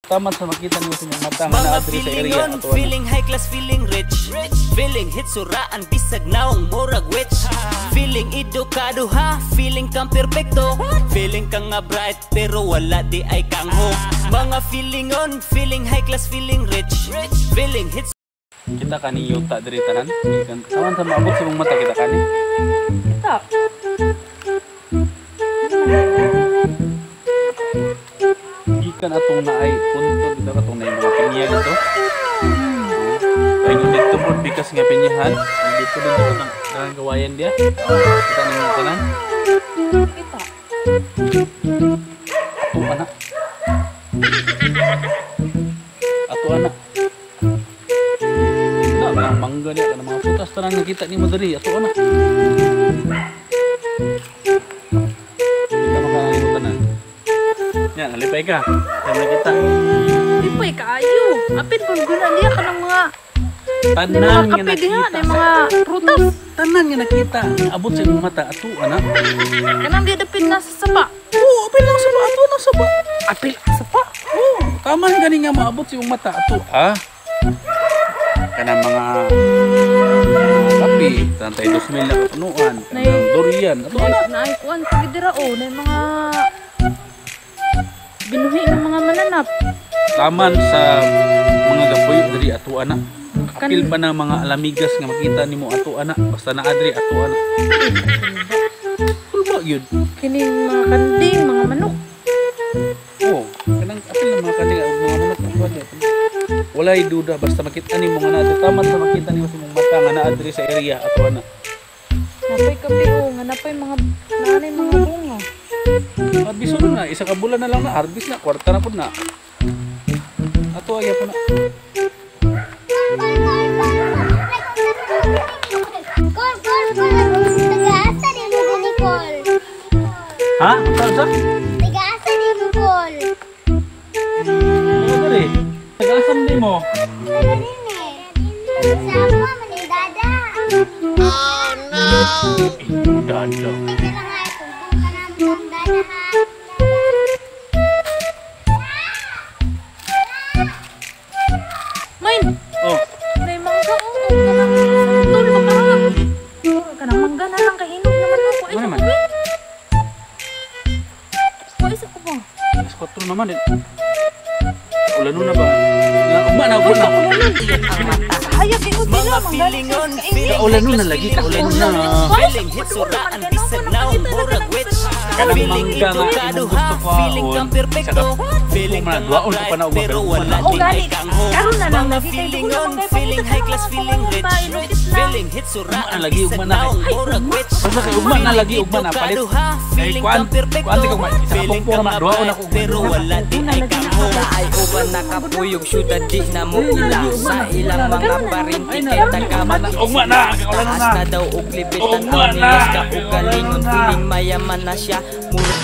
Taman sa makita nimo sa inyong mata nga Mga naa diri sa area feeling on, ato ana. Feeling high class, feeling rich. Feeling hitsuraan, bisag naong murag witch. Feeling edukado ha, feeling kang perpekto. Feeling kang nga bright, pero wala di ay kang ho. Mga feeling on, feeling high class, feeling rich. Feeling hits. Kita kani yuta diri tanan. Gikan taman sa maabot sa imong mata kita kani. Kita. Gikan atong naay punto dito katong naay mga pinya dito. Ay dito po bikas nga pinyahan. Dito din dito nang daghang kawayan dia. Kita ninyo tanan. Kita. Ato ana. Ato ana. Na mga mangga niya kanang mga putas tanan nakita nimo diri ato ana. Kita makalimot tanan. Ya, nalipay ka. Kaya nakita. Lipay kaayo. Apin pun guna niya kanang mga Tanan mga nga kape diha, nakita. na mga prutas. Tanan nga nakita. Abot sa imong mata ato ana. Kanang di dapit na sa sapa. Oo, apil lang sapa ato na sapa. Apil sapa. Oo, tama gani nga maabot sa imong mata ato ah. Kanang mga kape, tantay 2,000 na kapunuan, kanang durian, ato ana. Naay kuan pag dira o na mga binuhi ng mga mananap. Taman sa mga gapuyo diri ato ana. Apil pa na mga alamigas nga makita nimo ato ana, basta naa diri ato ana. Kulba gyud. Kining mga kanding, mga manok. Oo, kanang apil ng mga kanding ug mga manok ato ana. Walay duda basta makita nimo nga naa diri, taman sa makita nimo sa imong mata nga naa diri sa area ato ana. Napay kape o, nga napay mga naanay mga bunga. Harvest na, isa ka bulan na lang na harvest na, kwarta na pud na. Ato ay po na. Kol, kol, kol. Taga-asa di mo gani, kol. Ha? Saan sa? Taga-asa di mo, kol. Ano diri? Taga-asam di mo. Taga din eh. Sa ako, man ni Dada. Eh, dada. Teka lang ha, tungkol ka namin ang Dada ha. Main, Oh, may mangga o, kanang santol baka. Kanang mangga na lang kay hinog naman ako. Ay, Ano naman? Kuha isa ko ba? Alas 4 naman eh. Ulan na ba? Na, ugma na, ugma na. Hayag kay Mga sila feeling on, feeling Kaulan high na class, lagi, feeling kaulan rich. na. Feeling hitsuraan, bisag naong murag witch. Kanang Feeling mangga nga edukado imong ha, gusto feeling kwaon. kang perpekto. Feeling Kung kang duwaon ko pa na bright, ugma, pero pero wala ugma na. O di ay gani, kang ho. karon na lang Mga lagi kay feeling dugo on, naman kay feeling pangita high class, sa mga feeling rich. pamangga, inugit na. Feeling Ugma hitsuraan, na lagi, bisag ugma na. naong murag witch. Basta kay ugma na lagi, ugma na palit. Edukado ha, Ay, feeling kuan, kang perpekto. kuan, di ko ma- isa ka Feeling pungpong kang naman, duwaon bright, ako, ugma. pero wala di ay kang ho. Ay uban nakapuyog syudad di na mo ila sa ilang mga parinti kay taga Ugma na, kaulan Taas na. na daw og libit Ugma tan-aw na. nila sa kaugalingon feeling mayaman na siya. Mura